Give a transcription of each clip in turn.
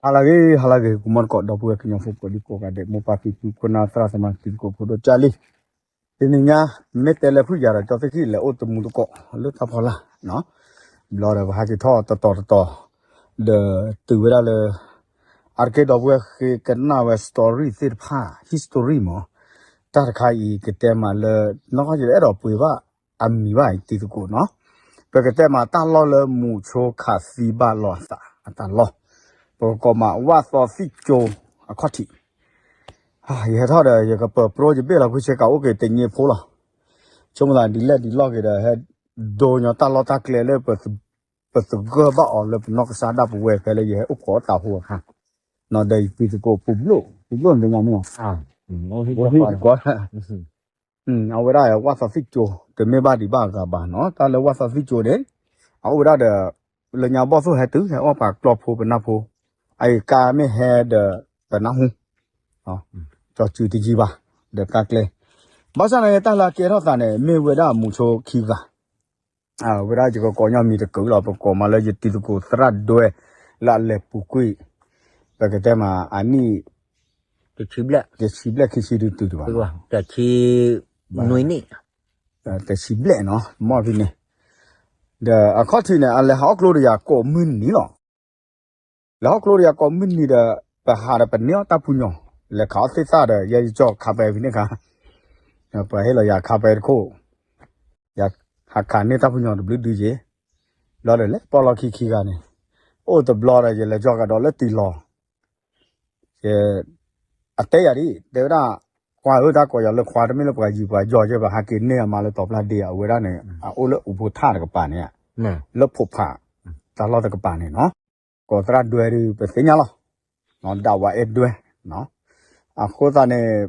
ဟါလၢအဂ့ၤ ဟါလၢအဂ့ၤ ကမီတကိး ဒီပုၢ်ဝဲၢ်ကညီဖိ ပှၤဒံကိးဂၤဒဲး မိၢ်ပၢ်ဖံဖု ခိၣ်နၢ်သရၣ်သမါ တံၤသကိးဖိဒိၣ်ကၢ်လံ. တနံၤညါ မ့ၢ်တဲလၢဖုၣ်ယၤဒီး ကၠီသ့ၣ်ခံ လဲၤအိၣ်တမူတကိးလၢတၢ်ဖီလာ်, ဘျီဒီးပဟဲက့ၤထီၣ်တတီၤတတီၤ, ဒီးတုၤဝဲဒၣ်လၢ အါတက့ၢ်ဒီပုၢ်ဝဲၢ်ဃ့ကနၣ်ဝဲ story သ့ၣ်တဖၣ် history မး, တၢ်တခါအံၤကတဲမးလၢ နီၢ်ကီၢ်ယအဲၣ်ဒိးပှ့ၤဘၣ်အမံၤဘၣ်အံၤ တံၤသကိးနီၤ, ပကတဲမးတၢ်လီၢ်လၢမူဆိခးသံဘၣ်လီၤအသးအတၢ်လီၢ်, ပကကိးမးဝၣ်သီသံၣ်ကၠိအခီၣ်ထံး ယဟဲထီၣ်ဒီး ယကပၢၤပြိယဘ့ၣ်လီၤ ဖုဆဲးကးအိၣ်က့ၤတည့ဖိလီၤ. ဆိကမိၣ်သးဒ်လဲၣ်ဒ်လဲၣ်က့ၤဒီး ဟဲဒိးညီတၢ်လီၢ်တၢ်ကျဲလၢ ပသဂၢၢ်ဘၣ်အီၤလၢပနီၢ်ကစၢ်ဒၣ်ပဝဲဖဲလၢယဟဲအိၣ်ခိးတၢ်ဖိအခါ, ဒီးယတံၤသကိးပူၤဘျိၣ် ပူၤဘျိၣ်နသ့ၣ်ညါမ့ၢ်, ပူၤဘျိၣ် အဝဲဒၣ်ဝၣ်သီသံၣ်ကၠိ တမ့ၢ်ဘၣ်ဒံးဘၣ်အဂၤဘၣ်နီၤ, တၢ်လၢဝၣ်သီသံၣ်ကၠိန့ၣ် အအိၣ်ဝဲဒၣ်ဒီး လၢညါဘီၣ်သိၣ်ဟဲတုၤ ဟဲအီၣ်ပာ်ကျီဖိပနၢ်ဖိ, အအံၤကါမ့ၢ်ဟဲဒီး ပနၢ်ဟူ ကၠီစုတယံၤဘၣ် ဒီးကါကျဲ, ဘၣ်ဆၣ်န့ၣ် တၢ်လၢအကဲထီၣ်သးန့ၣ် မ့ၢ်ဝဲဒၣ်မူဆိခံဂၤ, ဝဲဒၣ်ယကကိးညီမံၤတကုာ်လီၤ ပကိးမးလၢယတံၤသကိးသရၣ်ဒွဲ လၢအလဲၤပူၤကွံာ်, ပကတဲမးအနံၣ် တဆံဘျဲၣ် တဆံဘျဲၣ်ခံဆံဒုတုၤတဘၣ်, တဆံနွံနံၣ်, တဆံဘျဲၣ်နီၤ မီၢ်ဖဲန့ၣ်, ဒီးအခီၣ်ထံးန့ၣ် အလဲၤဟးအီၣ်ကျိဒီးယၤကိးမုၢ်နံၤလီၤ. လဲၤဟီၣ်ကျိဒီးယၤကိးမုၢ်နံၤဒီး ပဟးဒီးပန့ၢ်အီၣ်တၢ်ဖုညိၣ်, လဲၤခးအီၣ်သ့ၣ်သၣ်ဒီး ယဲယကၠီခးပဲဖဲန့ၣ်ခါ, ပှၤဟ့ၣ်လီၤယၤခးပဲတခိၣ်, ယဟးခးန့ၢ်တၢ်ဖုညိၣ်တဘျုးဒုယ့ၤ, ဘျီဒီးလဲၤပီၢ်လီၢ်ခံခံဂၤန့ၣ်, အိၣ်တဘျီဒီး ယလဲၤကၠီကဒီးလၢတံၢ်လီၤ အတဲယၤဒ် တဲဝဲဒၣ်, ကွၢ်ဧၢ တၢ်ကိးယၤလၢခွါ တမ့ၢ်လၢပှၤယံၤပှၤယီၤကဲ ပဟးက့ၤန့ၢ်အမါလၢတီၤပျၢ်ဒ့ဧါ, အဝဲဒၣ်န့ၣ် အအိၣ်လၢအူဖိထၣ်တကပၤန့ၣ်, လၢဖိးဖး တၢ်လီၢ်တကပၤန့ၣ်နီၤ, ကိးသရၣ်ဒွဲဒုး ပသ့ၣ်ညါလီၤ, ဒၣ်ဝဲအဲၣ်ဒွဲ, အဃိသတးန့ၣ်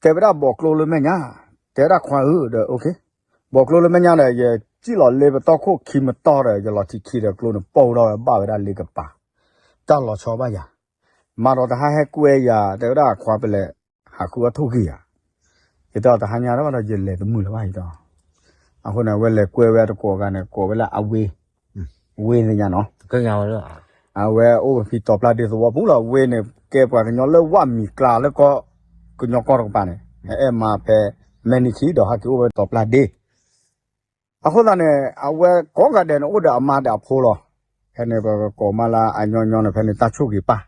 တဲဝဲဒၣ်ဘီးကျိလၢမဲာ်ညါ, တဲဝဲဒၣ်ခွါဧၢဒီး ဘီးကျိလၢမဲာ်ညါဒီး ယစံၣ်လီၤလ့ပတီၢ်ခိၣ်ခံမတီၢ်ဒီး ယလီၤထံးခံဒီးကျိန့ၣ် ပိၢ်ဝဲဒၣ်ဝဲဘၣ်ဝဲဒၣ်လ့ကပၤ, တၢ်လီၤဆီဘၣ်ယၤ, မၤဒီးတဟါဟဲကွဲယၤ တဲဝဲဒၣ်ခွါပလဲၤ ဟးဃုအီၣ်ထိၣ်ဂ့ၤဧါ, ယတဲအီၤတဟါညါလၢၤဘၣ်ဒီး ယလဲၤတမုာ်လၢၤဘၣ်ယတဲ, အဃိန့ၣ် အဝဲလဲၤကွဲဝဲတကိးဂၤန့ၣ် ကိးဝဲလၢအဝ့ၢ်, ဝ့ၢ်သ့ၣ်ညါနီၤ, အဝဲအိၣ်ဝဲဖဲတီၤပျၢ်ဒ့သဝီပူၤလီၤ, ဝ့ၢ်န့ၣ် ကဲပှၤကညီလၢဝၣ်မံၤကျါလၢကီၢ်, ကညီကီၢ်တကပၤန့ၣ်, ဟဲအဲၣ်မါဖဲ မဲၢ်နံၣ်ခံဒီးဟဲက့ၤအိၣ်ဝဲတီၤပျၢ်ဒ့ အဃိသတးန့ၣ် အဝဲကိးဂၤဒဲးန့ၣ် အိၣ်ဒီးအမါဒီးအဖိလီၤ, ဖဲန့ၣ်ပကကိးမးလၢအညီညီန့ၣ် ဖဲန့ၣ်တၢ်ဆိၣ်ဂ့ၤပၢ်,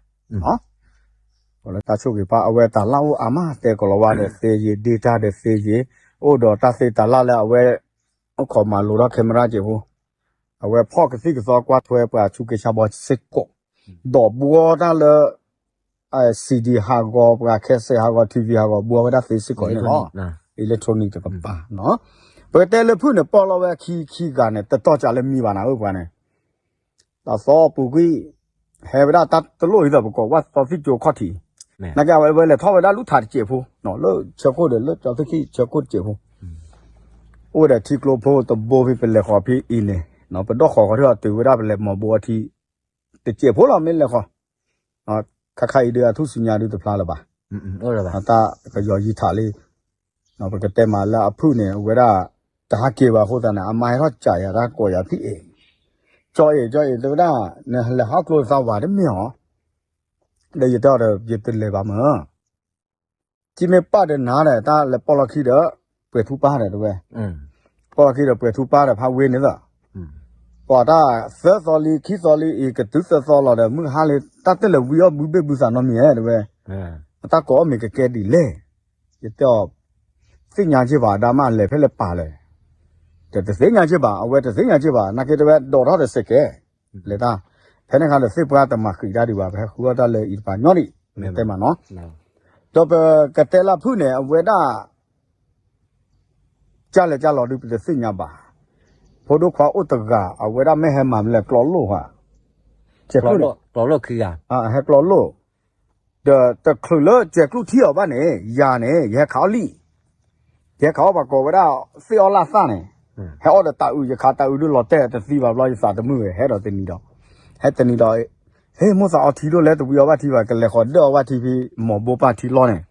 ကိးလၢတၢ်ဆိၣ်ဂ့ၤပၢ် အဝဲတၢ်လၢအိၣ်အါမး တဲကိးလီၤဝါဒီးသ့ယ့ၤ ဒ့တၢ်ဒီးသ့ယ့ၤ, အိၣ်ဒီးတၢ်သ့တၢ်လၢ်လၢအဝဲ အိၣ်ခိးမၤလိထီၣ် camera က့ၤဖိ, အဝဲဖီၣ်ကသံၣ်ကသီကွၢ်ထွဲပှၤဆူက့ဆါဘီစ့ၢ်ကီး, ဒီးဘှီတၢ်လၢ CD ဟးဂီၤ ပှၤ cassette ဟးဂီၤ TV ဟးဂီၤ ဘှီဝဲဒၣ်သ့စ့ၢ်ကီးန့ၣ်လီၤ, electronic တကပၤ, ပကတဲလၢဖုၣ်န့ၣ် ပီၢ်လီၤဝဲခံခံဂၤန့ၣ် တတီၢ်ကးလၢမံဘၣ်နၤဧၢပှၤန့ၣ်, တၢ်သီပူၤကွံာ် ဟဲဝဲဒၣ်တၢ်တလိၣ်အံၤသီးပကိးဝၣ်သီသံၣ်ကၠိခီၣ်ထံး, နာ်က့အဝဲလဲၤထီၣ်ဝဲဒၣ်လူထးတစဲးဖိ, လၢဆၢခိၣ်ဒီးလၢကၠီသ့ၣ်ခံဆၢခိၣ်တစဲးဖိ, အိၣ်ဝဲဒီးထံကျိဖိတဘိဖဲပလဲၤဃီၤဖဲအံၤန့ၣ်, ပဒီၣ်ဃီၤဃီၤထံၣ်အီၤတုၤဝဲဒၣ်ပလဲၤမီၤဘိအထံ တစဲးဖိလီၤ မ့ၢ်လဲၤဃီၤ, ခါခါအံၤဒုးအထူၣ်စုညါဒုးတဖျါလၢၤဘၣ်, တၢ်ကယီၤယံၤထးလံ, ပကတဲမးလၢအဖုၣ်န့ၣ် အဝဲဒၣ် တဟးက့ၤဘၣ်အဃိသတးန့ၣ် အမါဟဲထီၣ်ကးယၤတၢ်ကိးယၤဖံးအ့ၣ်, ကၠီအ့ၣ် ကၠီအ့ၣ် တဲဝဲဒၣ် နလဲၤဟးကျိသးဝးတမ့ၢ်အီၤ, ဒီးယတဲအီၤဒီး ယတလဲၤဘၣ်မၢ် ကမ့ၢ်ပၢ်ဒီးနၤဒီး တၢ်လဲၤပီၢ်လီၢ်ခံဒီး ပှဲၤထူပၢ်ဒီးတဲဝဲ, ပီၢ်လီၢ်ခံဒီးပှဲၤထူပၢ်ဒီးဖးဝ့ၢ်န့ၣ်သၢ, ပှၤတၢ်သၢသီလံ ခံသီလံအံၤ ကတုၤသၢသီလီၤဒီး မုၢ်ဟါလံ တၢ်တလဲၤဝံအီၣ်ဘုဘ့ၣ်ဘုသးနီတမံၤဧါ တဲဝဲ, အတၢ်ကိးအီၣ်မ့ၢ်ကကဲဒ်လဲၣ်, ယတဲအီၤ သ့ၣ်ညါက့ၤဘၣ် ဒါမ့ၢ်လဲၤဖဲလဲၣ်ပာ်လဲၣ်, တသ့ၣ်ညါက့ၤဘၣ် အဝဲတသ့ၣ်ညါက့ၤဘၣ် နာ်က့တဲဝဲဒိးထီၣ်ဒီးစဲးကဲး, လဲၤတၢ်, ဖဲန့ၣ်ခါဒီးသ့ၣ်ပှၢ်တမၤဃံးတၢ်ဒံးဘၣ် ပဟဲဃုအီၣ်တၢ်လၢအံၤတပၤညီဒံး, တဲမးနီၤ, ဒီးပကတဲလၢဖုၣ်န့ၣ် အဝဲဒၣ် ကၢ်လဲၤကၢ်လီၤဒုးပတသ့ၣ်ညါဘၣ်, ဖိဒိၣ်ခွါအိၣ်တဂၤ အဝဲဒၣ်မ့ၢ်ဟဲမၤမလဲၣ်ကျီလိၣ်ဧါ, ကျီလိၣ်ခံဂၤ, ဟဲကျီလိၣ်, ဒီးတချုးလၢကဲၤကျူၣ်ထံအီၤဘၣ်န့ၣ် ယၤန့ၣ် ယဟဲခးအီၣ်လံ, ယဟဲခးအီၣ်ပှၤကိးဝဲဒၣ် သ့ၣ်အီၣ်လၢ်သၣ်န့ၣ်, ဟဲအီၣ်ဒီးတၤအုး ယခးတၤအုးဒုးလီၤတဲာ်တသံဘၣ်ဘျီ ယသးတမုာ်ဝဲ ဟဲဒီးတနံၤဒီး, ဟဲတနံၤဒီး, ဟ့ၣ်မိၢ်သးအီထံဒိၣ်လဲၣ် တဝံအီၣ်ဘၣ်ထံဘၣ် ကလဲၤဃီၤဒၢအီၣ်ဘၣ်ထံဖဲ မီၤဘိပၢ်ထံလီၢ်န့ၣ်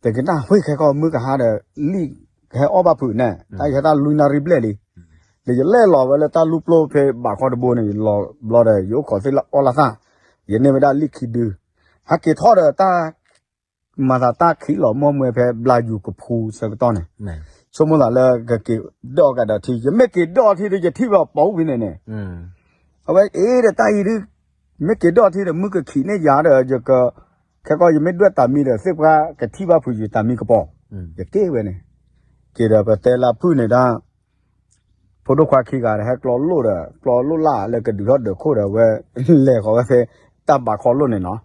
တကနၣ် ဝ့ၢ်ခဲကီၢ်မုၢ်ကဟါဒီး လံၣ်ကဟဲအီၣ်ဘၣ်ဖုးန့ၣ် တၢ်ယဟဲတၢ်လွံၢ်နၣ်ရံၣ်ဘျဲၣ်လံ, ဒီးယလဲၤလီၤဝဲလၢတၢ်လူၢ်ပျိဖဲဘးခီတဘိန့ၣ် ယလီၤဘျီဒီး ယအိၣ်ခိးသ့ၣ်လၢအီၣ်လၢ်သၣ်, ယန့ၢ်ဝဲဒၣ်လံာ်ခံဒု, ဟဲက့ၤထီၣ်ဒီးတၢ် မၤသးတၢ်ခံးလီၤမီၢ်မွဲဖဲဘျါယူၤကဖူဆၢကတီၢ်န့ၣ်, ဆိကမိၣ်သးလၢကက့ၤဒိးကဒီးထံ, ယမ့ၢ်က့ၤဒိးထံဒီး ယထံၣ်ဘၣ်ပီဝံၤန့ၣ်န့ၣ်, အဝဲအ့ဒီးတၢ်အံၤဒုး, မ့ၢ်က့ၤဒိးထံဒီး မုၢ်ကခံးန့ၢ်ယၤဒီး ယက, ခဲကီၢ်ယမ့ၢ်ဒွဲၣ်တၢ်မံဒီး သ့ၣ်ပှၢ်ကထံၣ်ဘၣ်ဖုးယတၢ်မံကပီၤ, ယက့ၤဝဲန့ၣ်, က့ၤဒီးပတဲလၢဖုၣ်န့ၣ်ဒၣ် ဖိဒိၣ်ခွါခံဂၤဒီး ဟဲကျီလိၣ်ဒီး ကျီလိၣ်လၢ်လၢကဒုးထီၣ်ဒၢးခိၣ်ဒီး အဝဲ လဲၤဃီၤဝဲဖဲ တၢ်ဘးခီလိၣ်န့ၣ်နီၤ,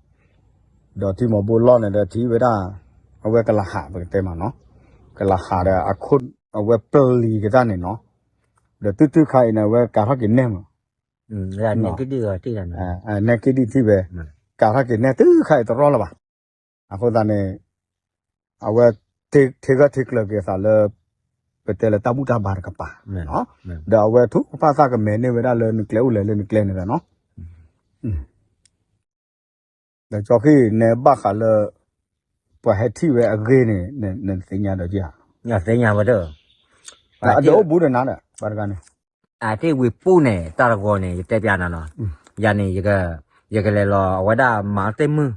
ဒီးထံမီၤဘိလီၢ်န့ၣ်ဒီး ထံၣ်ဝဲဒၣ် အဝဲကလၤဟး ပကတဲမးနီၤ, ကလၤဟးဒီးအခိၣ် အဝဲပျံၤကတၢၢ်န့ၣ်နီၤ, ဒီးတုၤတုၤခါအံၤန့ၣ် အဝဲကးထီၣ်က့ၤနဲၣ်မး နဲၣ်က့ဒံၣ်ထံၣ်ဝဲ, ကးထီၣ်က့ၤနဲၣ်တုၤခါအံၤတရီၢ်လၢၤဘၣ်. အဃိသတးန့ၣ် အဝဲ ထ့ဂၢၢ်ထ့ကျၢၤက့ၤအသးလၢ ပတဲလၢတၢ်ဘူၣ်တၢ်ဘါတကပၤ, ဒီးအဝဲထူၣ်ဖးသးကမဲာ်န့ၢ်ဝဲဒၣ်လၢနကျဲအိၣ်လဲၣ်လၢနကျဲန့ၣ်ဒီးနီၤ, ဒီးကၠီဃံၣ်န့ၣ်ဘၣ်ဃးလၢ ပှၤဟဲထံၣ်ဝဲအဂ့ၢ်န့ၣ် နသ့ၣ်ညါဒီးဧါ, သ့ၣ်ညါဝဲဒီး, အဒၢးအိၣ်ဘူးဒီးနၤဒီး ပှၤတဂၤန့ၣ် အထံၣ်ဝံၤပူၣ်န့ၣ် တၢ်တဂီၤန့ၣ် ယတဲပျးနၤနီၤ, ယၤန့ၣ် ယကလဲၤလီၤအဝဲဒၣ်မၤသ့ၣ်မုၢ်,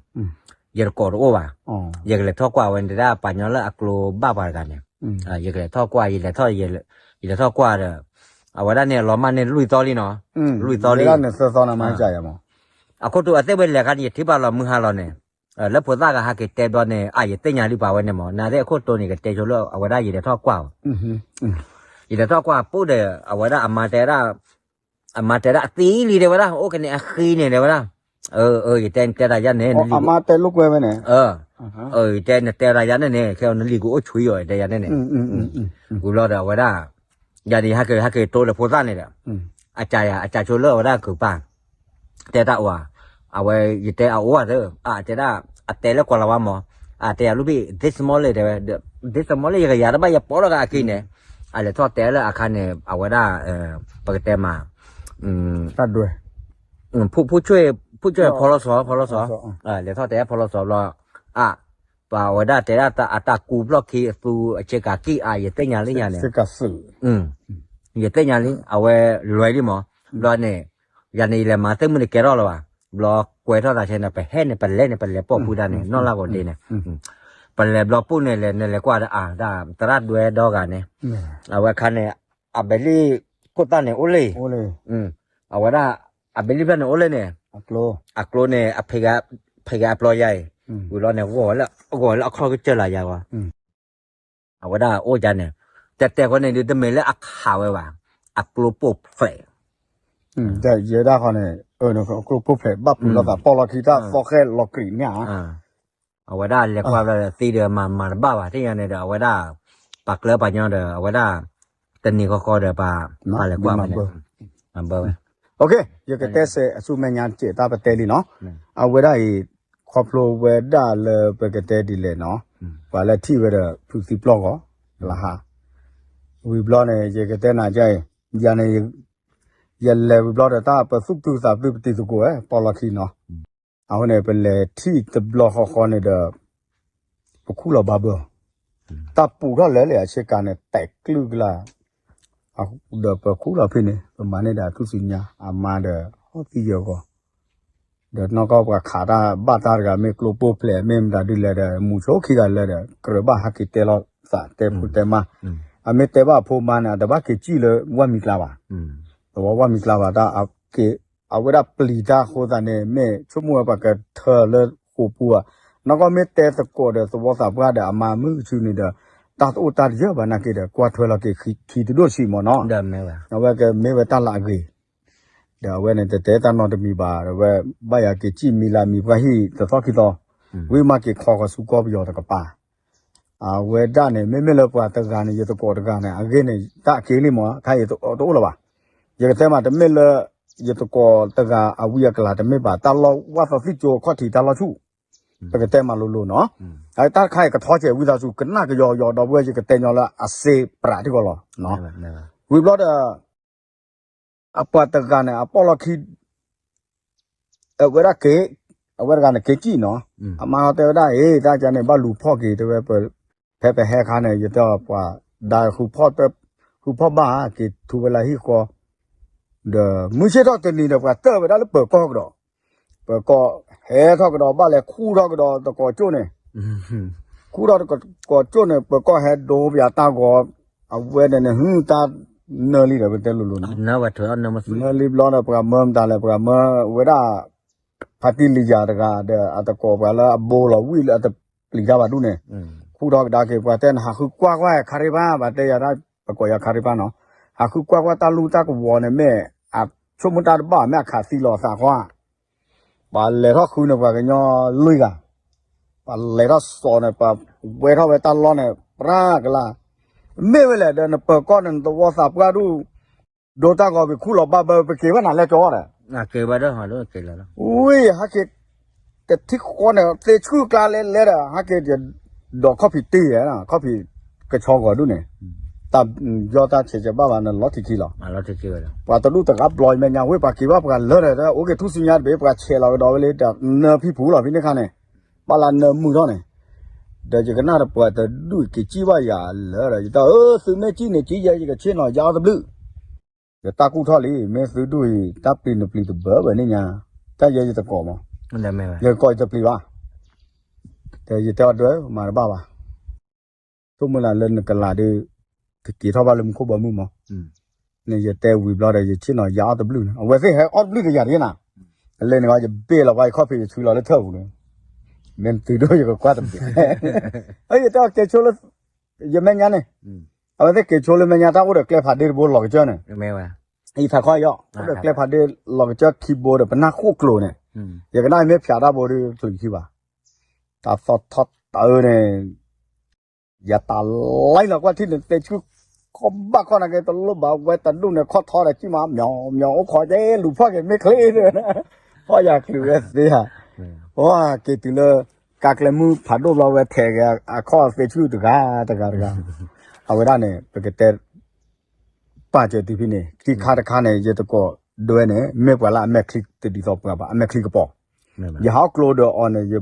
ယတကိးတအိၣ်ဘၣ်, ယကလဲၤထီၣ်ကွၢ်ဝဲန့ၣ်ဒၣ်ပှၤညီလၢအကျိဘၣ်ပှၤတဂၤန့ၣ်, ယကလဲၤထီၣ်ကွၢ် ယလဲၤထီၣ်, ယလဲၤထီၣ်ကွၢ်ဒီး, အဝဲဒၣ်န့ၣ်အလီၤမၢ်န့ၣ်လွံၢ်သီလံနီၤ, လွံၢ်သီလံ, အခိၣ်တိအသ့ၣ်ဝဲလဲၤခါန့ၣ် ယထံၣ်ဘၣ်လီၤမုၢ်ဟါလီၤန့ၣ်, လၢဖိသၣ်ဂၤဟးက့ၤတဲဘျီန့ၣ် အယသ့ၣ်ညါလံပှၤဝဲန့ၣ်မး နသ့ၣ်အခိၣ်တိန့ၣ် ကတဲဆိလၢအဝဲဒၣ်ယလဲၤထီၣ်ကွၢ်အီၤ ယလဲၤထီၣ်ကွၢ်ပူၣ်ဒီး အဝဲဒၣ်အမါတဲဒၣ်, အမါတဲဒၣ်အသံလံတဲဝဲဒၣ် အိၣ်ကန့ၣ်အဃံန့ၣ်တဲဝဲဒၣ်, ယတဲနတဲတၢ်ယါန့ၣ်, အမါတဲလိာ်ကွဲဝဲန့ၣ်, ယတဲနတဲတၢ်ယါန့ၣ်န့ၣ် ခဲအံၤနလံၤကအိၣ်ဆွံအီၤတဲယါန့ၣ်န့ၣ်, ဝံၤဘျီဒီးအဝဲဒၣ်, ယၤန့ၣ် ဟဲက့ၤတိလၢဖိသၣ်န့ၣ်ဒီး, အကးယၤ အကးဆိလၢအဝဲဒၣ်ကုၤပၢ် တဲတၢ်အိၣ်ဧါ, အဝဲယတဲအအိၣ်ဧါသၢ, အတဲဒၣ်, အတဲလၢကွၢ်လီၤဝါမး, အတဲယၤလူဘ့ၣ် this morning တဲဝဲ, this morning ယကယၤတဘၣ်ယပိာ်ထီၣ်က့ၤအခံန့ၣ်, အလဲၤထီၣ်တဲလၢအခါန့ၣ် အဝဲဒၣ်, ပကတဲမး, တၢ်ဒွဲၣ်, ဖုၣ်ဆ့ၣ်ဖီလီၤစီၤ ဖီလီၤစီၤ, လဲၤထီၣ်တဲဖီလီၤစီၤဘျီ, အ, ပှၤဝဲဒၣ်တဲဒၣ်အတၢ်ကူဘျီၢ်ခံအသူအဆ့ကၤကံၣ်အါ ယသ့ၣ်ညါလံယၤန့ၣ်, ယသ့ၣ်ညါလံ အဝဲလွဲလံမး, ဘျီန့ၣ်, ယၤန့ၣ် ယလဲၤမၤသ့ၣ်မုၢ်တကဲထီၣ်လၢၤဘၣ်, ဘျီကွဲထီၣ်သးဆဲန့ၣ် ပဟဲန့ၣ် ပလဲၤန့ၣ် ပလဲၤပိာ်ဖုဒၣ်န့ၣ် နီၢ်လၢ်ဂီၤဒ့န့ၣ်, ပလဲၤဘျီပိၢ်န့ၣ်လဲၤ နလဲၤကွၢ်ဒီးအါ တၢ်သရၣ်ဒွဲဒီဂၤန့ၣ်, အဝဲခါန့ၣ်, အဘဲလံခိၣ်သၣ်န့ၣ်အိၣ်လၢ, အဝဲဒၣ်, အဘဲလံဖျၢၣ်န့ၣ်အိၣ်လၢန့ၣ်, အကျိန့ၣ်, ဖဲဂၤအပျီယါအံၤ, ဝံၤလီၤန့ၣ် ဂီၤလၢအကျီကစၢၢ်လၢယါဂီၤ အဝဲဒၣ်အိၣ်ယါန့ၣ်, တဲတဲဃီန့ၣ်ဒုး တမ့ၢ်လၢအခးဝဲဘၣ်, အကျိပိာ်ဖျဲး, ယဲဒၣ်ဃီန့ၣ်, ကျိပိာ်ဖျဲးဘၣ်ပူၤလီၤသးပီၣ်လီၤခံတၢ်သီဃဲလီၤကြံးန့ၣ်ဧါ, အဝဲဒၣ်လဲၤကွၢ်ဘျီဒီးသံဒီးမၤမၤတဘၣ်ဘၣ် သ့ၣ်ညါန့ၣ်ဒီး အဝဲဒၣ်, ပှၤကျၢပှၤညီဒီး အဝဲဒၣ်, တနံၤဃီဃီဒီးပှၤ, ပှၤလဲၤကွၢ်ဖဲန့ၣ်, ဘၣ်ဝဲ, ယကတဲစဲးအဆူမဲာ်ညါတစဲးတၢ်ပတဲလံနီၤ, အဝဲဒၣ်အံၤ, ခီဖျိဝဲဒၣ်လၢပကတဲဒ်လဲၣ်နီၤ, ပှၤလၢထံၣ်ဝဲဒီးဖုးသံပျီၢ်ဂီၤ, လၢဟါ, ဝံၤဘျီန့ၣ် ယကတဲနၤကဲအံၤ, ယၤန့ၣ်, ယလဲၤဝံၤဘျီဒီးတၢ်ပသူၣ်ပတုာ်သးပတုာ်ပတံၤသကိးဝဲ ပီၣ်လီၤခံနီၤ, အဃိန့ၣ် ပလဲၤထံၣ်တဘျီဃီဃီန့ၣ်ဒီး, ပခူၣ်လီၤဘၣ်ဘၢ, တၢ်ပူၤထီၣ်လၢာ်လၢာ်အဆ့ကၤန့ၣ် တဲာ်ကလုၢ်ကလာ်, ဒီးပခူၣ်လီၤဖဲန့ၣ် ပမၤန့ၢ်ဒီးအထူၣ်စုညါ အမါဒီးဟီၣ်သံယၢၤဂီၤ, ဒီးနီၢ်ကီၢ်ပှၤခးတၢ်ဘၣ်တၢ်တဂၤ မ့ၢ်ကျိပိာ်ဖျဲး မ့ၢ်မတၤဒ်လဲၣ်ဒီး မူဆိခံဂၤလၢာ်ဒီး ကြၢးဘၣ်ဟဲက့ၤတဲလိာ်သးတဲဖိတဲမါ, အမ့ၢ်တဲဘၣ်အဖိမါန့ၣ် အတဘၣ်က့ၤစံၣ်လၢဝၣ်မံၤကျါဘၣ်, သဝီဝၣ်မံၤကျါဘၣ်တၢ်, အဝဲဒၣ်ပျံၤတၢ်အဃိသတးန့ၣ် မ့ၢ်ဆိကမိၣ်ဝဲပှၤကထၢလၢဃိာ်ပူၤဧါ, နီၢ်ကီၢ်မ့ၢ်တဲသကိးဒီးသဝီသးပှၢ်ဒီးအမါမုၢ်ကဆူန့ၣ်ဒီး, တၢ်တအိၣ်တၢ်တယၢၢ်ဘၣ်နာ်က့ဒီး ကွၢ်ထွဲလီၤက့ၤခံတဒိၣ်ဆံးမ့ၢ်နီၤ, အဝဲကမ့ၢ်ဝဲတၢ်လၢအဂ့ၤ ဒီးအဝဲန့ၣ် တတဲတၢ်နီတမံၤဘၣ် ဒီးဝဲ ဘၣ်ယၤက့ၤစံၣ်မံၤလၢမံၤပှၢ်ဟံၣ်တသီခံသီ, ဝံၤမးက့ၤခီဃီၤဆူကီၢ်ပယီၤတကပၤ, အဝဲဒၣ်န့ၣ် မ့မ့ၢ်လၢပှၤတဂၤန့ၣ် ယသကိးတဂၤန့ၣ် အဂ့ၢ်န့ၣ် တၢ်အက့ၤလံမ့ၢ် ခါအံၤတအိၣ်လၢၤဘၣ်, ယကတဲမး တမ့ၢ်လၢ ယသကိးတဂၤအဝံအကလၤတမ့ၢ်ဘၣ် တၢ်လီၢ်ဝၣ်သီသံၣ်ကၠိအခီၣ်ထံးတၢ်လီၢ်ဆူၣ်, ပကတဲမးလိၤလိၤနီၤ, တၢ်တခါအံၤကထီစဲးဝံသးစူၤ ကနၣ်ကယီယီဒီပုၢ်ဝဲၢ် ယကတဲညီလၢအစ့ပြးထံကီၢ်လီၤ, ဝံၤဘျီဒီး အပှၤတဂၤန့ၣ် အပီၣ်လီၢ်ခံ, အဝဲဒၣ်က့ၤ, အဝဲတဂၤန့ၣ်က့ၤစံၣ်နီၤ, အမါတဲဝဲဒၣ်အံၤ တၢ်ကန့ၣ် ဘၣ်လူၤဖီၣ်က့ၤ တဲဝဲ, ဖဲပဟဲခါန့ၣ် ယတဲပှၤဒါဃုဖီၣ်, ဃုဖီၣ်ဘၣ်က့ၤထူဝဲလၢဟံၣ်ဃီ, ဒီးမုၢ်ဆ့ၣ်ထီၣ်တနံၤဒီး ပှၤတၢၢ်ဝဲဒၣ်လၢပၢၤကီၢ်ကဒီး, ပ ပကီၢ်ဟဲထီၣ်ကဒီးဘၣ်လဲၤခူၣ်ထီၣ်ကဒီးတကိးကၠိၣ်န့ၣ်, ခူၣ်ထီၣ်တကိးကၠိၣ်န့ၣ် ပကီၢ်ဟဲဒိပယၤတၢ်ဂီၤ, အဝဲန့ၣ်န့ၣ် ဟုတၢ်နၢလံဒီး ပတဲလိၤလိၤန့ၣ်, နၢလံဘျီဒီး ပှၤမၢမတၤလဲၣ် ပှၤမၢဝဲဒၣ် ဖါတံၢ်လံၤယၤတဂၤဒီး အတကိးပှၤလၢအဘိလီၤဝံၣ်လၢအတပျံၤတၢ်ဘၣ်ဒူၣ်န့ၣ်, ခူၣ်ထီၣ်ကဒါက့ၤ ပှၤတဲနဟးဃုကွၢ်ကွၢ်ခါရံၣ်ဘၣ် ဘၣ်တဲယၤတၢ် ပကိးယၤခါရံၣ်ဘၣ်နီၤ, ဟးဃုကွၢ်ကွၢ်တၢ်လူၢ်တၢ်ကဝီၤန့ၣ်မ့ၢ် အဆိကမိၣ်တၢ်တဘၣ် မ့ၢ်အခးသံလီၤအသးဃီဧါ ပှၤလဲၤထီၣ်ဃုန့ၣ် ပှၤကညီလွံၢ်ဂၤ, ပှၤလဲၤထီၣ်စိာ်န့ၣ် ပှၤဝဲထီၣ်ဝဲတၢ်လီၢ်န့ၣ် ပြၢ်ကလါ, မ့ၢ်ဝဲလဲၣ်ဒီး နပၢၤကီၢ်န့ၣ် နသဝီသးပှၢ်ဒူၣ်, ဒိတၢ်ဂီၤ ပခူၣ်လီၤဘၣ်ဘၢ ပက့ၤဝဲနၤလဲၤကၠီဒီး ဝံၤ ဟဲက့ၤ တထံၣ်ဃီန့ၣ် သ့ဆူၣ်ကျါလဲလဲဒီး ဟဲက့ၤ ဒီးခီၣ်ဖံးတ့ၢ်, ခီၣ်ဖံးကဆီဂီၤဒူၣ်န့ၣ်, တၢ်ယီၢ်တၢ်ဆဲးကဘၣ်ဘၣ်န့ၣ် လီၤထံခံလီၤ. ပှၤတဒူၣ်တဂၤဘျီမဲာ်ညါဝ့ၢ် ပှၤက့ၤဘၣ်ပှၤလၢာ်ဒီး အိၣ်က့ၤထူၣ်စုညါတဘ့ၣ် ပှၤဆဲးလီၤကဒီးဝဲလၢတၢ်နၢဖံဖူလီၤ ဖဲန့ၣ်ခါန့ၣ်, ဘၣ်လၢနၢမုာ်ထီၣ်န့ၣ်, ဒီးယကနၣ်ဒီးပှၤတဒူၣ်က့ၤစံၣ်ဘၣ်ယၤလၢာ်ဒီး ယတၢ်အၢ သုမ့ၢ်စံၣ်န့ၣ် စံၣ်ယဲ ယကဆ့ၣ်နီၤယါအီၣ်တဘျုး ယတၢ်ကူၣ်ထီၣ်လံ မ့ၢ်သုဒူၣ်အံၤ တၢ်ပျံၤနပျံၤတဘၢဘၢန့ၣ်ညါ, တၢ်ယဲယတကိးမး, ယကိးယတပျံၤဘၣ်, တဲယတဲအီၤဒွဲ မၤတဘၣ်ဘၣ်, ဆိကမိၣ်လၢလၢနကလၤဒီး ကက့ၤထီၣ်ဘၣ်လၢမူခိၣ်ဘီမုၢ်မး, န့ၣ်ယတဲဝံၤဘျီဒီး ယဆ့ၣ်နီၤယါအီၣ်တဘျုးန့ၣ် အဝဲသ့ၣ်ဟဲအီၣ်တဘျုးတယၤတဂ့ၤနၤ, လၢန့ၣ် ယဘ့ၣ်လီၤပှၤယခီၣ်ဖံး ယဆူလီၤလၢထၢၣ်ပူၤန့ၣ်, မ့ၢ်သုဒိၣ်ယကကွၢ်တဘ့ၣ်, ယတဲအီၤက့ၤဆိလၢ ယမဲာ်ညါန့ၣ်, အဝဲသ့ၣ်က့ၤဆိလၢမဲာ်ညါ တၢ်အိၣ်ဒီးကျဲဖးဒ့တဘိလီၤကစၢၢ်န့ၣ်, အံသးခီယီၣ် အိၣ်ဒီးကျဲဖးဒ့လီၤကစၢၢ်ခံဘိဒီး ပနၢ်ဃိၣ်ကျိၤန့ၣ်, ယကနၣ်မ့ၢ်ဖျးတၢ်ဘိဒီး ချုးခံဘၣ်, တၢ်သီၣ်ထီၣ်တၢ်အၢန့ၣ်, ယတၢ်လံလီၤကွၢ်ထံၣ်န့ၣ် သ့ဆူၣ်ခီၣ်ဘၣ်ခီၣ်နၤက့ၤ တလိၣ်ဘၣ်ဝဲတဒူၣ်န့ၣ် ခီၣ်ထီဒီးကံၣ်မး မျီမျီအိၣ်ခိးကဲ လူၤဖီၣ်က့ၤမ့ၢ်ချ့ဒီး, ဖီၣ်ယၤချုးဝဲသ့ဧါ, ပှၤက့ၤတုၤလၢ ကါကျဲမုၢ်ဖးဒိၣ်ဘျီဝဲထဲးက့ၤ အခီၣ်သ့ဆူၣ်တဂၤတဂၤတဂၤ, အဝဲဒၣ်န့ၣ် ပကတဲ ပာ်စၢၤတုၤဖဲန့ၣ် ခံခါတခါန့ၣ် ယတကိးဒွဲန့ၣ် မ့ၢ်ပှၤလၢအမဲာ်ချံတဒ်သိးပှၤဘၣ် အမဲာ်ချံကပီၤ, ယဟးအီၣ်ကျိဒီးအီၤန့ၣ် ယ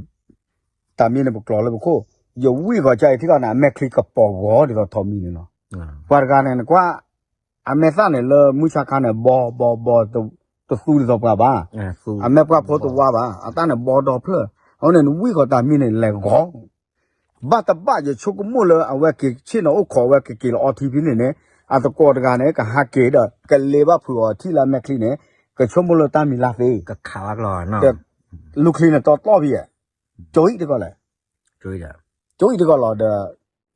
တၢ်မံန့ၣ် ပကျိၤလၢပခိၣ်, ယဝံၣ်ဂီၤကၢအံၤထံၣ်လီၤန့ၣ် အမဲာ်ချံကပီၤဂီၤဒ်သိးထိးမံန့ၣ်လီၤ, ပှၤတဂၤန့ၣ် နကွၢ် အမဲာ်သၣ်န့ၣ် လၢမုၢ်ဆါခါန့ၣ် ဘီဘီဘီ တသူဒ်သိးပှၤဘၣ်, အမဲာ်ပှၢ်ဖိတဝါဘၣ် အတၢ်န့ၣ်ဘီဒီဖျၢၣ်, အဃိန့ၣ် နဝံၣ်ဂီၤတၢ်မံန့ၣ် လဲၤဂီၤ ဘၣ်တဘၣ်ယဆိကမိၣ်လၢအဝဲက့ၤဆ့ၣ်နီၤအိၣ်ခိးဝဲကက့ၤလီၤအီထံဖဲန့ၣ်န့ၣ်, အသကိးတဂၤန့ၣ် ကဟးက့ၤဒီး ကလ့ဘၣ်ဖုးအီၤထံၣ်လၢအမဲာ်ချံန့ၣ်, ကဆိကမိၣ်လၢတၢ်မံၤလၢ်သ့, လူချံန့ၣ်တီတီဖဲယဲ, ကၠိအံၤတကီၢ်လဲၣ်, ကၠိအံၤတကီၢ်လီၤဒီး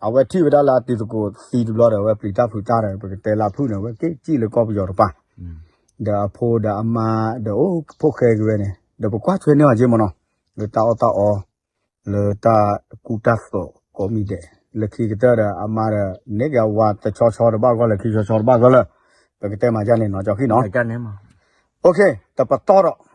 အဝဲထံၣ်ဝဲဒၣ်လၢအတံၤသကိးသံတဘျီဒီး အဝဲပျံၤတၢ်ဖုးတၢ်ဒီး ပကတဲလၢအဖုၣ်န့ၣ် အဝဲက့ၤစံၣ်လၢကီၢ်ပယီၤတပၤ, ဒီးအဖိဒီးအမါဒီးအိၣ်ဖိၣ်ဃဲက့ၤဝဲန့ၣ် ဒီးပကွၢ်ထွဲန့ၢ်အီၤက့မ့ၢ်နီၤ, လၢတၢ်အီၣ်တၢ်အီ လၢတၢ်ကူတၢ်သိးကိးမံၤဒဲး, လၢခံကတၢၢ်ဒီးအမါဒီး န့ၢ်က့ၤအဝၤတဆီဆီတဘၣ်ဂီၢ်လၢ ခံဆီဆီတဘၣ်ဂီၢ်လၢ ပကတဲမၤဒ်န့ၣ်နီၤ ကၠီဃံနီၤ, တပတီၢ်ဒီး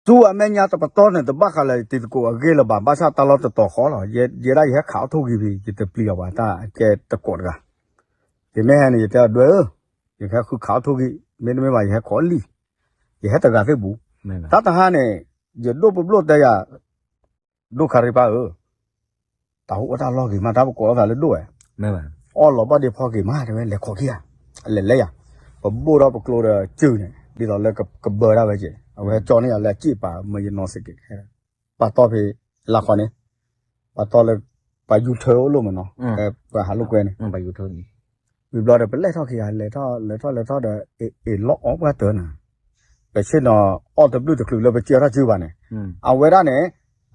ဆူအမဲာ်ညါတပတီၢ်န့ၣ် တဘၣ်ဃးလၢ တံၤသကိးအဂ့ၢ်လၢၤဘၣ်, ဘၣ်ဆၣ်တၢ်လီၢ်တတီၤဃီလီၤ, ယဲဒၣ်ယဟဲခးအီၣ်ထိၣ်ဂံၢ်ဖဲ ယတပျံၤအီၤဘၣ် တၢ်ကဲတကိးတဂၤ, ယမ့ၢ်ဟဲန့ၣ် ယတဲအီၤဒွဲၣ်ဧၢ, ယကဟဲဃုခးအီၣ်ထိၣ်ဂံၢ်, မ့တမ့ၢ်ဘၣ် ယဟဲခိးလံာ်, ယဟဲတဂၤသ့ၣ်ပူၤ, တၢ်တဟါန့ၣ် ယဒိၣ်ပဘျိၣ်တဲယၤ ဒိၣ်ခါရံပၢ်ဧၢ, တၢ်ဟူးအီၣ်တၢ်လီၢ်ဂ့ၤမး တၢ်ပကိးအသးလၢဒိၣ်ဝဲ, အီၣ်လီၤဘၣ်ဒ့ဖီက့ၤမး တဲဝဲ လဲၤခိးခံဂၤ, လဲၤလဲၤယၤ, ပဘိၣ်ထီၣ်ပကျိဒီးစုန့ၣ် ဒ်သိးလၢကဘၢဒၣ်ဝဲက့ၤ, အဝဲကၠီန့ၢ်ယၤလၢအစ့ၣ်ပာ် မၢယနီၤစ့ၢ်ကီး, ပာ်တီၢ်ဖဲ လၢခီန့ၣ်, ပာ်တီၢ်လၢ ပှၤယူၤထၢအိၣ်လိၣ်မးနီၤ, ပှၤဟးလိာ်ကွဲန့ၣ် ဝံၤဘျီဒီး ပလဲၤထီၣ်ခံဂၤ လဲၤထီၣ်လဲၤထီၣ်လဲၤထီၣ်ဒီး အ့ၣ်လီၤအီၣ်ပှၢ်တၢၢ်နၤ, ပဆ့ၣ်နီၤအီၣ်တဘျုးတချုးလၢပကၢထီၣ်စုဘၣ်န့ၣ်, အဝဲဒၣ်န့ၣ်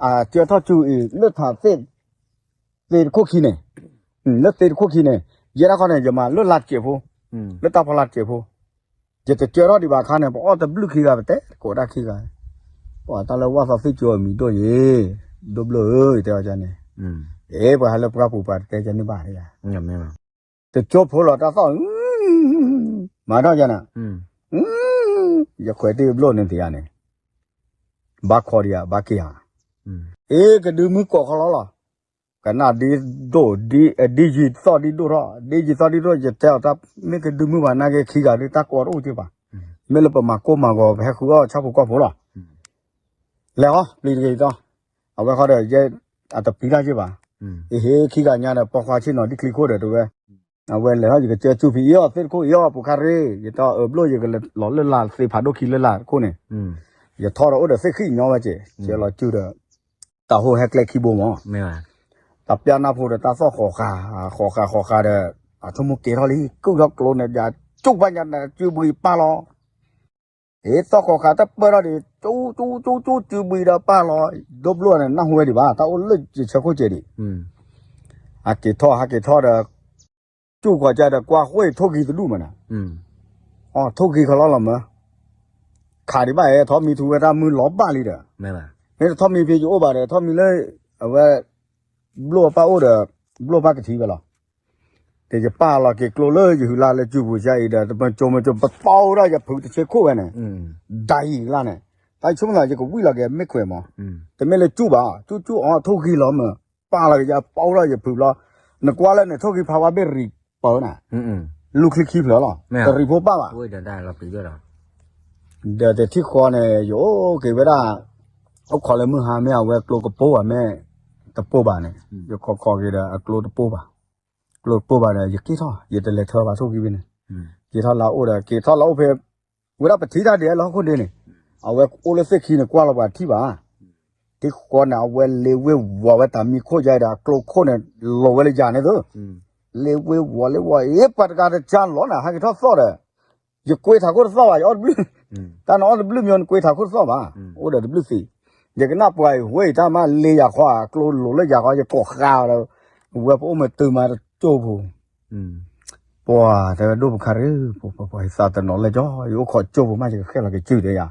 အကၢထီၣ်စုအံၤ လၢထးသ့ၣ် သ့ၣ်တခိၣ်ခံန့ၣ်, လၢသ့ၣ်တခိၣ်ခံန့ၣ် ယဲဒၣ်ခီန့ၣ် ယမၤလၢလၢ်တစဲးဖိ, လၢတၢ်ဖီလာ်တစဲးဖိ, ယတကၢထီၣ်ဒံးဘၣ်အခါန့ၣ် ပအီၣ်တဘျုးခံဂၤ ပတဲတကိးဒၣ်ခံဂၤ, ပှၤတၢ်လၢဝၣ်သီသ့ၣ်ကၠိအမံၤဒိၣ်ယ့ၤ, ဒိၣ်ဘျၢၣ်ဧၢ ယတဲအီၤန့ၣ်, အ့ ပှၤဟးလၢပှၢ်ပူၤပှၤတတဲကဲန့ၣ်ဘၣ်ယၤ, တကၠိဖိလီၤတၢ်သီၣ်, မၤထီၣ်ယၤနၤ, ယခွဲးတ့ၢ်ဘျိၣ်န့ၣ်တယၤန့ၣ်, ဘၣ်ခီဒံးယၤ ဘၣ်က့ၤယၤ, အ့ ကဒုမုၢ်ကိးခီလီၤလီၤ, ကနၣ်ဒ်ဒိၣ်, ဒ်ယံၤသီၣ်ဒ်ဒိၣ်ထီၣ်, ဒ်ယံၤသီၣ်ဒ်ဒိၣ် ယတဲအီၤတၢ် မ့ၢ်ကဒုမုၢ်ဘၣ်နာ်က့ခံဂၤဒ်တၢ်ကိးတအိၣ်က့ဘၣ်, မ့ၢ်လၢပမၤကိၢ်မၤဂီၤ ပဟဲဃုအီၣ်ဆၣ်ဖိကီၢ်ဖိလီၤ, လဲၤအီၤ ပျံၤတဂ့ၤတီ, အဝဲဃီဒီး ယဲ အတပျံၤတၢ်က့ဘၣ်, အဟ့ၣ်ခံဂၤညါဒီး ပိာ်ခွါဆ့ၣ်နီၤဒ်ချံခိၣ်ဒီးတဝဲ, အဝဲလဲၤထီၣ် ယကစၢၢ်စူၢ်ဖံးအံၤအီၤ သ့ၣ်တခိၣ်အံၤအီၤ ပူၤခါရ့ၣ် ယတဲအၢဘျိၣ် ယကလီၤလၢ်လၢ်သ့ဖးဒိၣ်ခံလၢ်လၢ်တခိၣ်န့ၣ်, ယထီၣ်ဒီးအိၣ်ဒီးသ့ၣ်ဃံၣ်ညီဝဲက့ၤ ကဲလီၤစုဒီး တၢ်ဟိၣ်ဟဲကျဲခံဘိမး, တၢ်ပျၢ်နၢ်ဖိဒီးတၢ်သီၣ်ဃီၤဃာ် ဃီၤဃာ်ဃီၤဃာ်ဒီး အဆိကမိၣ်ကဲထီၣ်လံ ကုၢ်ထီၣ်ကျိန့ၣ် ယကၠူၣ်ဘၣ်ညါ စုဘှံးပာ်လီၤ ဟ့ၣ်သီၣ်ဃီၤဃာ်တပၢၢ်ထီၣ်ဒံး ကၠူၣ်ကၠူၣ်ကၠူၣ်ကၠူၣ် စုဘှံးဒီးပာ်လီၤ, ဒိၣ်ဘျိၣ်န့ၣ် နၢ်ဟူဝဲဒံးဘၣ် တၢ်အိၣ်လၢယဆၢခိၣ်ကဲဒံး, ဟးက့ၤထီၣ် ဟးက့ၤထီၣ်ဒီး ကၠူၣ်ကွၢ်ကဒီးကွၢ်ဃိထိၣ်ဂံၤတဒူၣ်မးနၤ, အထိၣ်ဂံၤခီလီၤလီၤမၢ, ခးဒံးဘၣ်အဲ ထီၣ်မံထူဝဲတၢ်မုၢ်လီၤဘၣ်လံဒီး, မ့ၢ်ထီၣ်မံဖဲယအိၣ်ဘၣ်ဒီး ထီၣ်မံလၢ အဝဲ ဘျိၣ်ပၢ်အိၣ်ဒီး ဘျိၣ်ပၢ်ကထံၣ်ဝဲလီၤ, ဒီးယပာ်လီၤက့ၤကျိလၢယဟုးလၢ်လၢစုပူၤဆါအံၤဒီး တမၢကၠိမၢကၠိ ပပာ်အိၣ်ဒီး ယဖုတဆ့ခိၣ်ဝဲန့ၣ်, ဒ်အံၤလၢ်န့ၣ်, တၢ်ဆိကမိၣ်လီၤ ယကဝံၣ်လီၤက့ၤမ့ၢ်ခွဲးမး, တမ့ၢ်လၢကၠူၣ်ဘၣ် ကၠူၣ်ကၠူၣ်အီၤထိၣ်ဂံၤလီၤမၢ, ပာ်လီၤက့ၤယပာ်အိၣ်ဒီးယဖုဘျီ, နကွၢ်လၢန့ၣ် ထိၣ်ဂံၤဖးဝါဘ့ၣ်ရံးပၢနၤ, လူၤချံခံဖျၢၣ်လီၤ တရံးဖိပာ်ဘၣ် ဒီးတထံၣ်ဃီန့ၣ် ယအိၣ်က့ၤဝဲဒၣ် အိၣ်ခိးလၢမုၢ်ဟါမ့ၢ်အဝဲကျိကပိာ်ဘၣ်မ့ၢ် တပိာ်ဘၣ်န့ၣ်, ယခိးခိးက့ၤဒီးအကျိတပိာ်ဘၣ်, ကျိတပိာ်ဘၣ်ဒီး ယက့ၤထီၣ် ယတလဲၤထၢဘၣ်ထိၣ်ဂံၤဘ့ၣ်န့ၣ်, က့ၤထီၣ်လၢအအိၣ်ဒီး က့ၤထီၣ်လၢအအိၣ်ဖဲ ဝဲဒၣ်ပထံၣ်တၢ်ဒ်အလီၢ်ခိၣ်ဒ့န့ၣ်, အဝဲအိၣ်လၢသ့ၣ်ခံန့ၣ် ကွၢ်လီၤပှၤထံၣ်ဘၣ် ထံဃီန့ၣ် အဝဲလ့ဝ့ဝီၤဝဲတၢ်မံခိၣ်ယါဒီး အကျိခိၣ်န့ၣ် လီၤဝဲလၢယၤန့ၣ်သိး, လ့ဝ့ဝီၤလ့ဝီၤ အ့ ပှၤတဂၤတကၢ်လီၤနၤ ဟဲက့ၤထီၣ်သီၣ်ဒီး, ယကွ့ထးခိၣ်တသီၣ်ဘၣ် ယအီၣ်တဘျုး, တၢ်နအီၣ်တဘျုးမ့ၢ်နကွ့ထးခိၣ်တသီၣ်ဘၣ်, အိၣ်ဒီးတဘျုးသံး, ယကနၣ်ပှၤအံၤဝဲအံၤတၢ်မးလ့ယၤဃီ အကျိလိၤလၢယၤဃီ ယကိးဃာ်ဒီး, ဝဲပအိၣ်မ့ၢ်တုၤမးတကၠိၢ်ပူၤ ပှၤတဲဝဲဒိၣ်ပခါရ့ၣ် ပှၤသးတနီၤလၢကီ ယအိၣ်ခိးကၠိၢ်ပူၤမး ယကဃဲလီၤကစုၢ်တဲယၤ,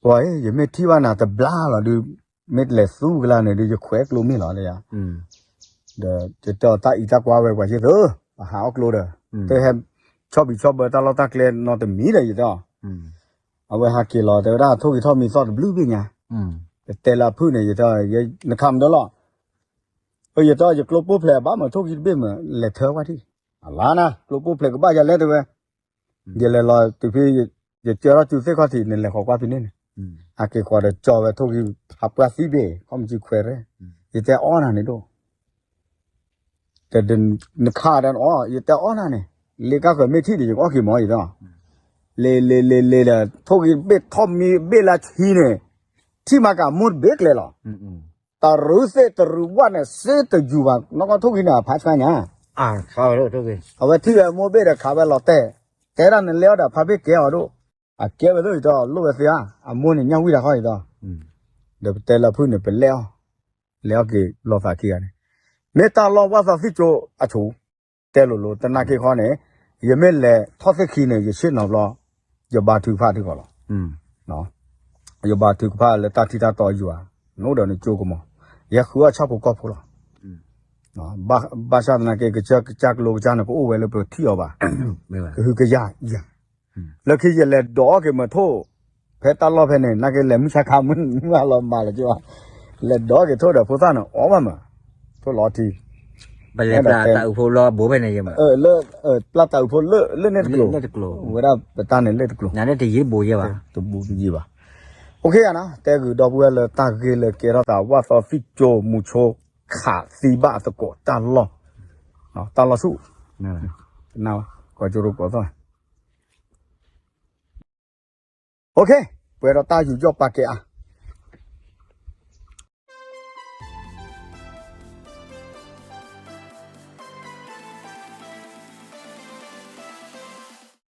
ပှၤအံၤ ယမ့ၢ်ထံၣ်ဘၣ်နၤတဘျါလီၤဒုး, မ့ၢ်တလဲၤသူကလါန့ၣ်ဒုး ယခွဲးကျိမ့ၢ်လီၤတဲယၤ, ဒီးယတဲအီၤတၢ်အံၤတၢ်ကွၢ်ဝဲပှၤယ့ၢ်သု, ပဟးအီၣ်ကျိဒီး, တဟဲ ဆီၣ်ဘံၣ်ဆီၣ်ဘၢတၢ်လီၢ်တၢ်ကျဲနီတမံၤဒီးယတဲအီၤ, အဝဲဟးက့ၤလီၤ တဲဝဲဒၣ်ထိၣ်ဂံၢ်ထီၣ်မံသီၣ်တဘျုးဘ့ၣ်ညါ, ပတဲလၢအဖုၣ်န့ၣ် ယတဲ နခးမဒၢလီၤ, ယတဲ ယကျိပိၢ်ဖျဲးဘၣ်မး ထိၣ်ဂံၢ်တဘ့ၣ်မး လဲၤထၢဝဲထံၣ်, အလါနၤ ကျိပိၢ်ဖျဲးကဘၣ်ယၤလဲၣ်တဲဝဲ, ယလဲၤလီၤတုၤဖဲ ယကၢထီၣ်စုသ့ၣ်ခီၣ်ထံး နလဲၤဃီၤကွၢ်ဖဲန့ၣ်န့ၣ်, ဟးက့ၤဃီၤဒီးကၠီဝဲထိၣ်ဂံၢ်ဖးပှၢ်သံဘ့ၣ် ခီၣ်မုၢ်ကခွဲးရဲ, ယတဲအီၣ်နၤန့ၣ်ဒိၣ် နခးဒၣ်အီၣ် ယတဲအီၣ်နၤန့ၣ်, လ့ကၢ်ဃၢၤမ့ၢ်ထံၣ်ဒီး ယကအီၣ်က့ၤမီၤယတဲ, လ့လ့လ့လ့ဒီး ထိၣ်ဂံၢ်ဘ့ၣ်ထီၣ်မံဘ့ၣ်လၢဆံန့ၣ်, ထံၣ်မၤကၤမိၢ်တဘ့ၣ်ကျဲလီၤ, တရူးသ့ၣ်တရူးဝၣ်န့ၣ် စ့တယူၤဘၣ် နီၢ်ကီၢ်ထိၣ်ဂံၢ်န့ၣ် အဖးဆှါညါ, အဝဲထံၣ်ဝဲမိၢ်ဘ့ၣ်ဒီးခးဝဲလီၤတဲာ်, တဲဒၣ်နလဲၤအီၤဒီးဖးဘ့ၣ်ကဲအီၤဒိၣ်, အကဲဝဲဒိၣ်ယတဲ လိၣ်ဝဲသ့ဧါ, အမိၢ်န့ၣ်ညၣ်ဝံၣ်တၢ်ခီယတဲ, ဒီးပတဲလၢဖုၣ်န့ၣ် ပလဲၤအီၤ, လဲၤအီၤက့ၤလီၤသးခံဂၤန့ၣ်, မ့ၢ်တၢ်လီၢ်ဝၣ်သီသံၣ်ကၠိအဆိ တဲလိၤလိၤ တနာ်က့ၤဃီန့ၣ်, ယမ့ၢ်လဲၤထီၣ်သ့ၣ်ခံန့ၣ် ယဆ့ၣ်နီၤဘျီ, ယဘါထုကဖၣ်ထုကီၢ်လီၤ, ယဘါထုကဖၣ်လၢတၢ်ထံၣ်တၢ်တီယွၤ, နအိၣ်ဒီးနကၠိကမီၤ, ယဃုအီၣ်ဆၣ်ဖိကီၢ်ဖိလီၤ, ဘၣ်ဆၣ်သနာ်က့ ကစၢ်ကစၢ်ကလိကစၢ်န့ၣ် ကအိၣ်ဝဲလၢပထံၣ်အီၤဘၣ်, ကဟုကယာ်ယၤ, လၢခံယလဲၤဒိးအီၣ်က့ၤမးထိၣ်, ဖဲတၢ်လီၢ်ဖဲန့ၣ် နာ်က့လဲၤမုၢ်ဆါခါမုၢ်မုၢ်အလီၤမၤလၢၤက့ၤဘၣ်, လဲၤဒိးအီၣ်က့ၤထိၣ်ဒီးဖိသၣ်န့ၣ် အီၣ်ဘၣ်မး, ထိၣ်လီၤထံ, ပလဲၤပျၢ်တၢ်အုးဖိလၢဘိဖဲန့ၣ်ယမး, ပျၢ်တၢ်အုးဖိလၢလၢန့ၣ်တကျိၤ, ဝဲဒၣ်ပတၢ်န့ၣ်လၢတကျိၤ, တဘိတယံၤဘၣ်, အိၣ်ခ့ယါနီၤ တဲဂုာ်ဒီပုၢ်ဝဲၢ်လၢတၢ်ဂ့ၢ်လၢကဲထီၣ်သးဝၣ်သီသံၣ်ကၠိမူၤဆိခးသံဘၣ်သကိးတၢ်လီၢ်, တၢ်လီၢ်ဆူၣ်, ကၠိရိကိးသီၣ် ပှဲၤဒီးတၢ်ယူးယီၣ်ပာ်ကဲအါ,